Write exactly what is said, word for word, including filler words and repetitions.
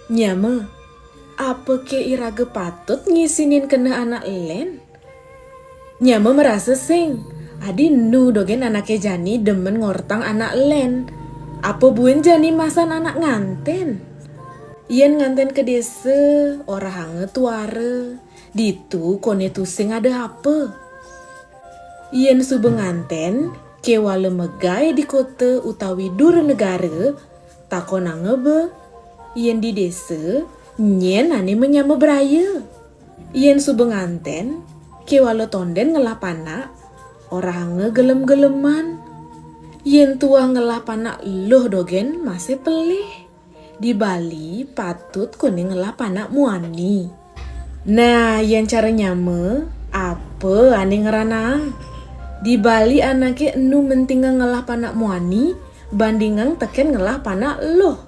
Nyama, apa ké iraga patut ngisinin keneh anak lén? Nyama marasa sing, adi nu dogén anaké jani demen ngortang anak lén. Apa buin jani masan anak ngantén? Yén ngantén ka désa, orahanga tuara. Ditu koné tusing ada apa. Yén suba ngantén, kéwala megai di kota utawi dura negara, takonanga ba. Yén di désa, nyén ané manyama braya. Yén suba ngantén, kéwala tondén ngelah panak, orahanga gelem-geleman. Yén tuah ngelah panak luh dogén masih pelih. Di Bali patut koné ngelah panak muani. Nah, yén cara nyama, apa ané ngranaang? Di Bali anaké enu mentingang ngelah panak muani, bandingang tekén ngelah panak luh.